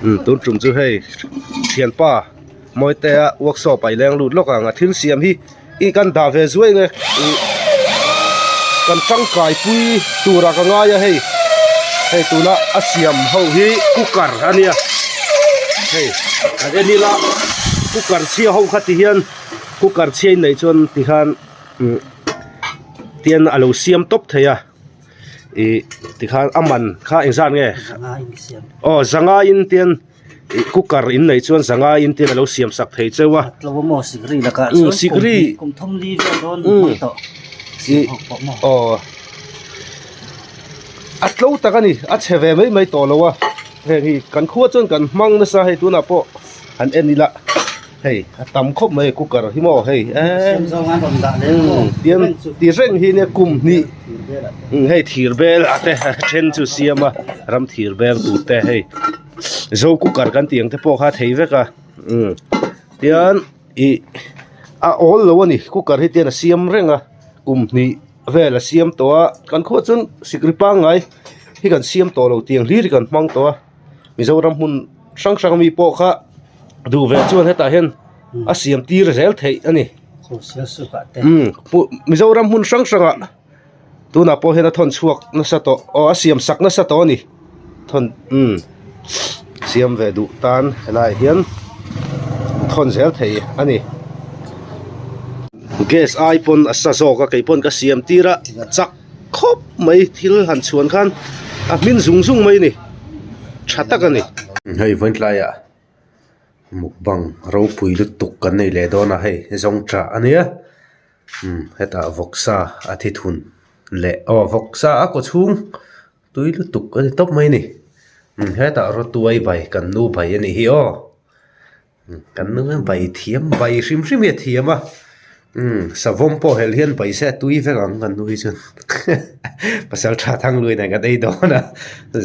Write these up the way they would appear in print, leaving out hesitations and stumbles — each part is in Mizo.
Umm tun tum chu hei thianpa Mawitea workshop ah i leng lut lawk ang a thil siam hi ih kan dah ve zuai nge ih kan tangkai pui turah ka ngai a hei hei tuna a siam ho hi cooker a nia hei kan en ila cooker chhia ho kha ti hian cooker chhia in neih chuan ti khan umm tian a lo siam tawp thei a ih tikhan a man kha engzat nge aw zanga in tian ih cooker in neih chuan zanga in tian a lo siam sak thei cheu a umm sikri umm ih aw a tlo tak a ni a chhe ve mai mai tawh lo a heng hi kan khua chuan kan hmang nasa hei tunah pawh han en ila. Hei a tam khawp mai cooker hi maw hei eee tian ti reng hi nia kum hnih hei thir bel ah te a then chu siam a ram thir bel tur te hei zo cooker kan tih ang te pawh kha a thei vek a umm tian ih a awl lo a ni cooker hi tian a siam reng a kum hnih vel a siam tawh a kan khuah chuan sikri pangngai hi kan siam tawh lo tiang hlir hi kan hmang tawh a. Mizoram hmun hrang hrang ami pawh kha duh ve chuan hetah hian a siam tir zel theih a ni umm Mizoram hmun hrang hrangah tunah pawh hian a thawn chhuak nasa tawh aw a siam sak nasa tawh a ni thawn umm siam ve duh tan helaiah hian thawn zel thei a ni gas ai pawn a sa zawk a kei pawn ka siam tir a chak. Khawp mai thil han chhuan khan a hmin zung zung mai a ni tha tak a ni. Hei vawiin tlaiah mukbang ropui lutuk kan nei leh dawn a hei zawng chah a nia umm hetah vawksa a thi thun leh aw vawksa a kaw chhung tui lutuk a ni tawp mai a ni umm hetah rawtuai bai kan nu bai a nih hi aw. Kan nu hian bai thiam bai hrim hrim hi a thiam a umm savawm pawh helh hian bai se a tui vek ang kan nu hi chuan pasal tha thang lui nen kan ei dawn a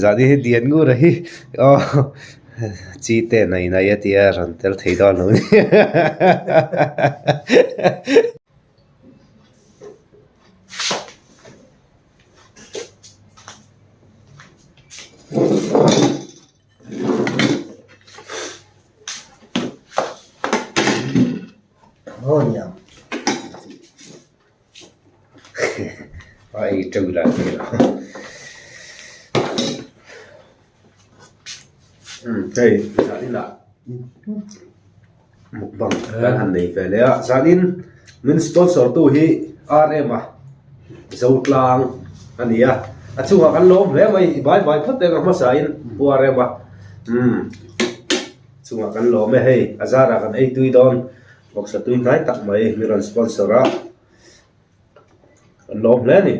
zan hi dian ngur a hi aw chi te nai nai a tia rawn tel thei dawn lo ni Ai trâu lại thì hei zanin ah mukbang kan han nei ve leh a zanin min sponsor tu hi R_M a Zotlang a ni a a chungah kan lawm hle mai i bai bai phawt eng a hmasa in Pu R_M a umm chungah kan lawm e hei a zarah kan ei tui dawn bawksa tui hnai tak mai mi rawn sponsor a kan lawm hle a ni.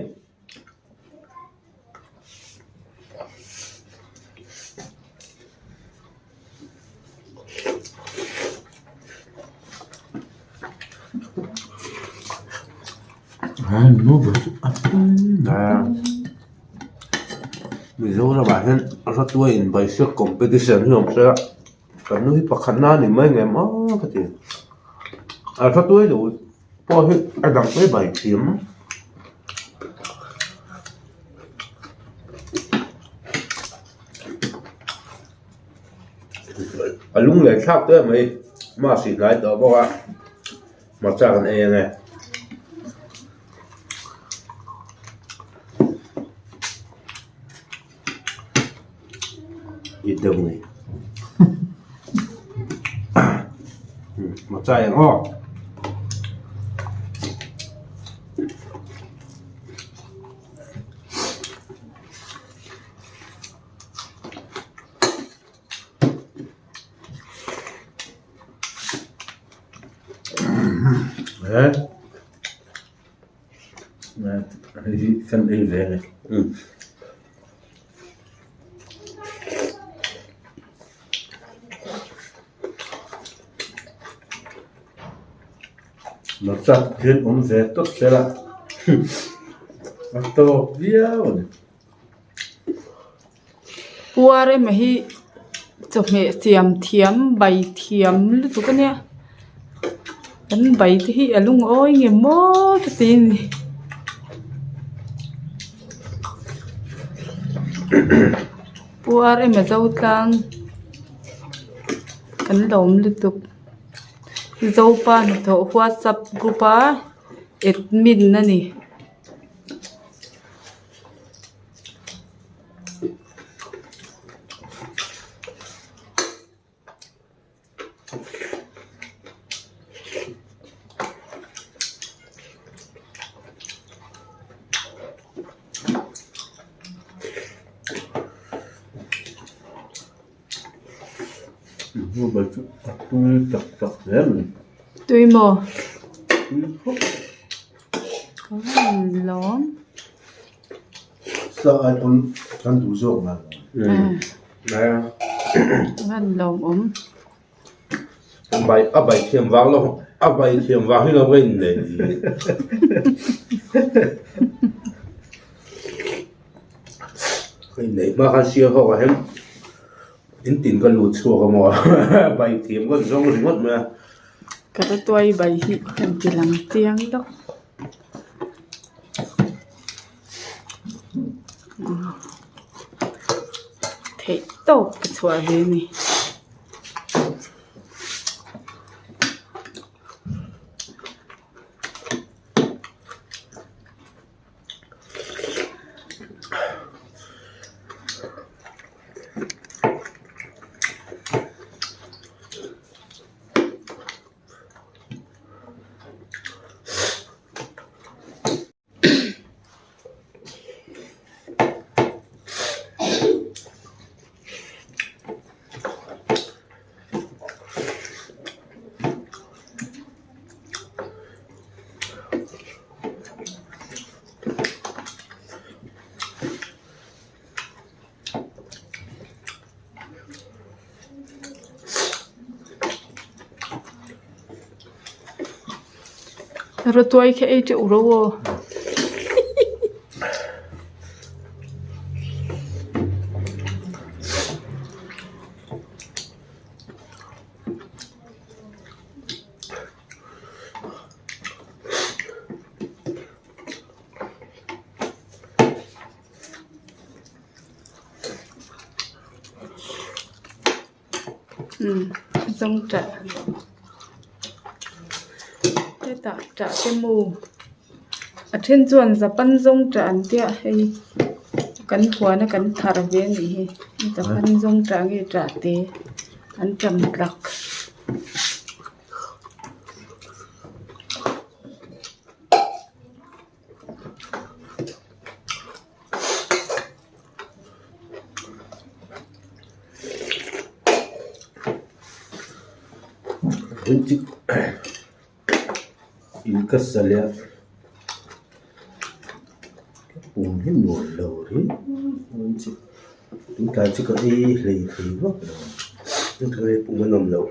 Mizoramah hian rawtuai inbaihriat competition hi awm se a kan nu hi pakhatna a ni mai ngem aw ka ti a rawtuai lo pawh hi a dang mai bai thiam. A lung leh thlak teh mai mask hi hnai tawh bawk a hmarcha kan ei ang e. It deuh mai hmarcha ei ang aw. Hei hi kan ei ve a ni hmarcha hian awm ve tawp zel a a tawk viau a ni. Puar emaw hi chawhmeh siam thiam bai thiam lutuk a nia kan bai te hi a lungawi nge maw ka ti a ni. Puar emaw zo tlang. Kan lawm lutuk. Zopa hnathawh whatsapp group a admin a ni. Tui maw? Lawm. Sa ai pawn kan duh zawk ngai Ngan lawmawm. Bai a bai thiam vang lo a bai thiam vang hi lo ka innei ka innei hma khan siam ho ah hian in tin ka lut chhuak a maw bai thiam ka zawng ringawt mai a. Ka rawtuai bai hi kan ti lang chiang deuh. Theih tawp ka chhuah ve a ni. Rawtuai khi ei teuh ro aw. Umm zawng ṭah hetah ṭah te mu a then chuan japan zawng ṭah an tia hei kan huana kan thar ve a nih hi japan zawng ṭah nge ṭah te an ṭam tlak. In ka sa leh a pum hi nuam lo riau tuntlai chu ka ei hlei thei vak lo tuntlai pum a nawm loh.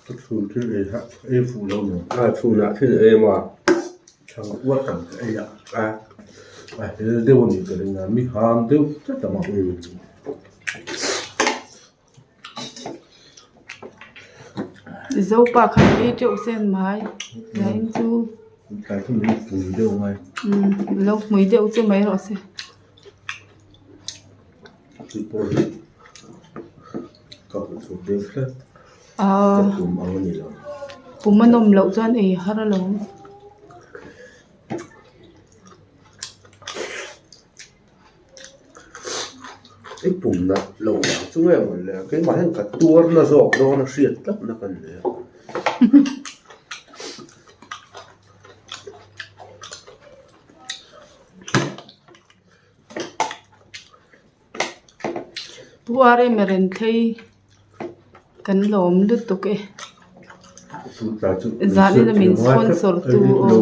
Ka chhun thil ei kha ei fuh lo nen a chhunah thil ei emaw chhang uar tam ka ei a a a hel deuh a nih ka ring a mi ham deuh tlat ang a. Zopa kha ei teuh sen mai zain chu tlai chu min pui deuh ngai umm lo hmui deuh chu mai rawh se. Tih pawh hi ka hmu thut deuh tlat ka pum ang a ni lo. Pum a nawm loh chuan ei har alawm. I pum nat loh vang chu nge maw le keimah hian ka tuar na zawk dawn a hriat tlat na ka nei a. Pu Arema Renthlei kan lawm lutuk e. Zanin a min sponsor tu aw.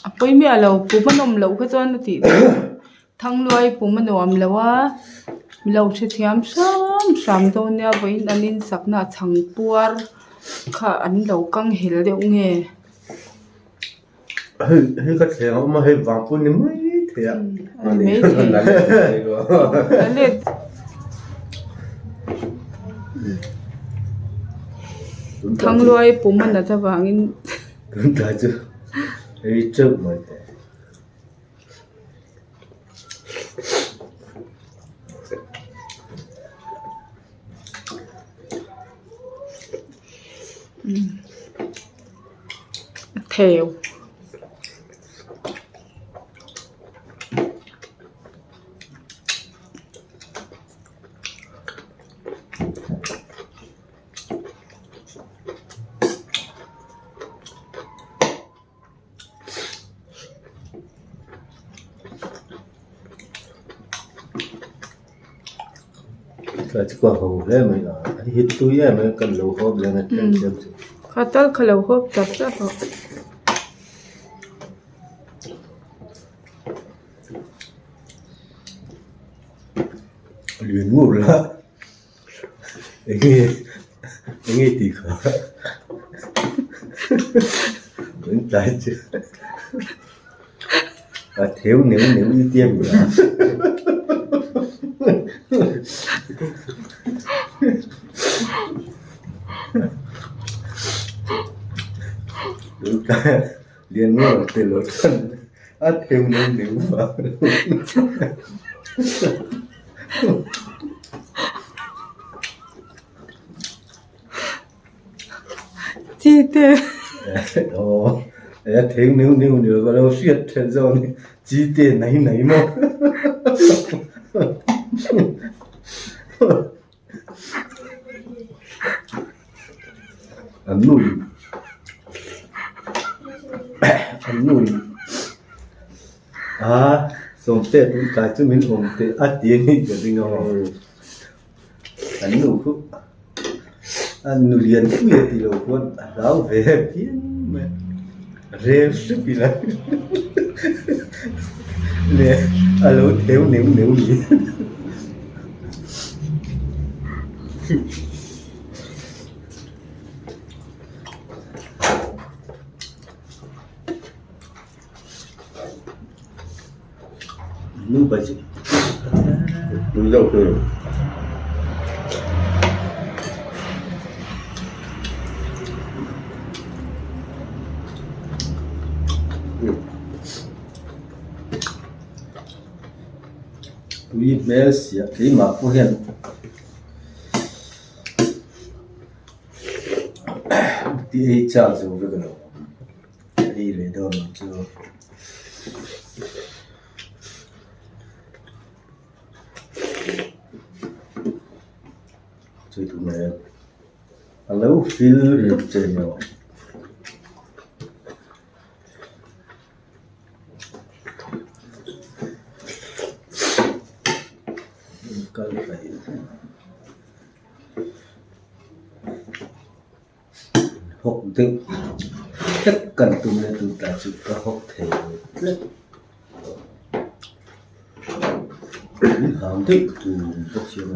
A pawi miah lo pum a nawm loh kha chuan a tih Thangluai pum a nuam lo a lo hrethiam hram hram dawn nia vawiin an insakna a chhang puar kha an lo kang hel deuh nge. Hei hei ka thleng a awm a hei vang pawh ni mai thei a. A ni mai thei. A let. Thangluai pum a nat avangin. Tun tlai chu ei teuh mai teh. A theu. Tlai chu ka ho hle mai a a hit tui em mai kan lo hawp leh ngat em em chu. Kha tal kha lo hawp tak tak a. Lian ngur la enge enge tih kha kan tlai chu a theu neuh neuh i tia mi a Lian ngur te lo chuan a theu neuh neuh a. Chi te. Aw a theu neuh neuh ni lo ka lo hriat then zawk a ni chi te nai nai maw. An nu in an nu in a sawmte tun tlai chu min awm teh a ti a ni ka ring a an nu khu a nu lian pui a tih loh khuan a hlau ve phian mai a rel hrep ila leh a lo theu neuh neuh ni. Nu pa chu Tui deuh thei. Tui hmel siah keimah pawh hian ti ei chak zo vek lo ei leh dawn ang chu. Chu tu mai a a lo fil tawp che maw. Kal hraih hawk deuh hlek kan tum leh tun tlai chu ka hawk thei lo tlat min hang deuh tur bawk hian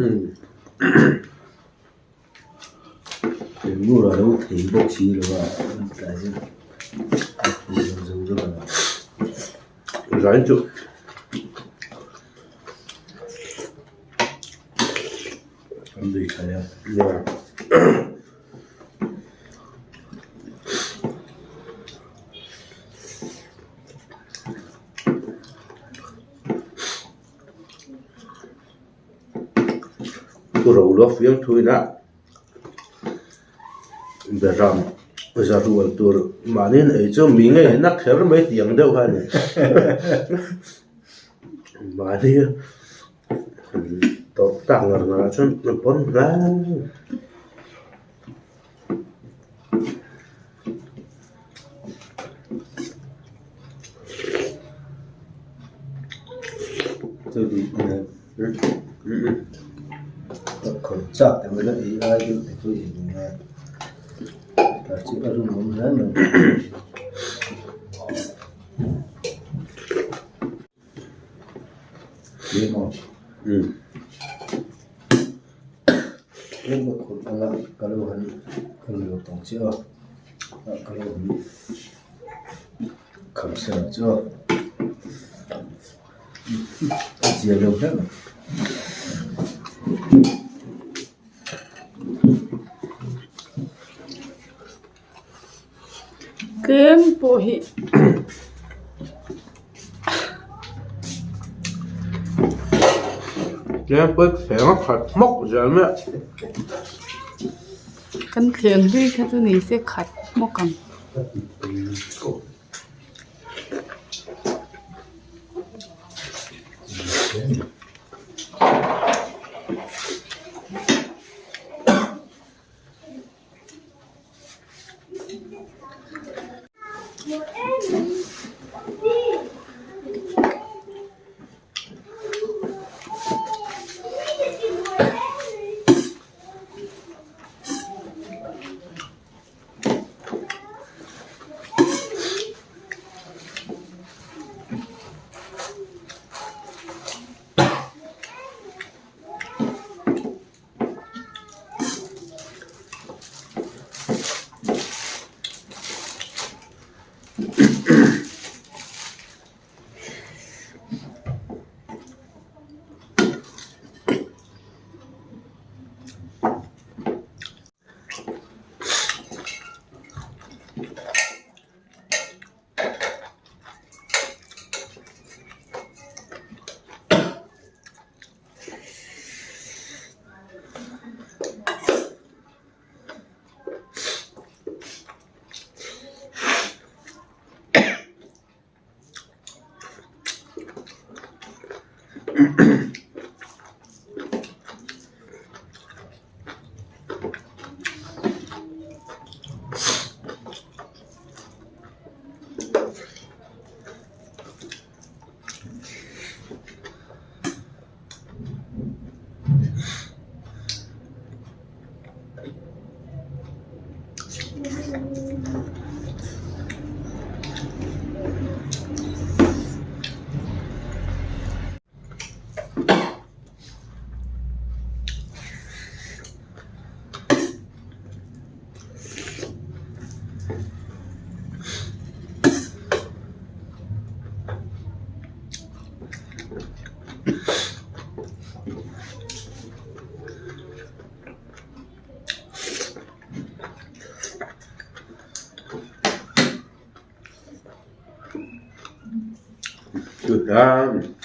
Engmur a lo thei bawk si lo a tun tlai chu a phu lo zo vek a. Zai chu. An lui tha leh a. Yeah. Thu ro luak fiam thuin a beram za rual tur mahni in ei chu mi ngei na kher mai tih ang deuh kha a ni mahni tawrh tak ngar ngar ah chuan a pawn hle. Chak te mai ei ai deuh te pawh in nia tah chu a rum awm hle mai. Tlem ka khawrh anga ka lo han ka lo tawng chiah a ka lo han kham ser ang chu a a zia lo hle mai. Tlem pawh hi. Tlem pawh hi thleng a khat hmawk zel mai a. Kan thleng hlui kha chu ni se khat hmawk ang. Chutah.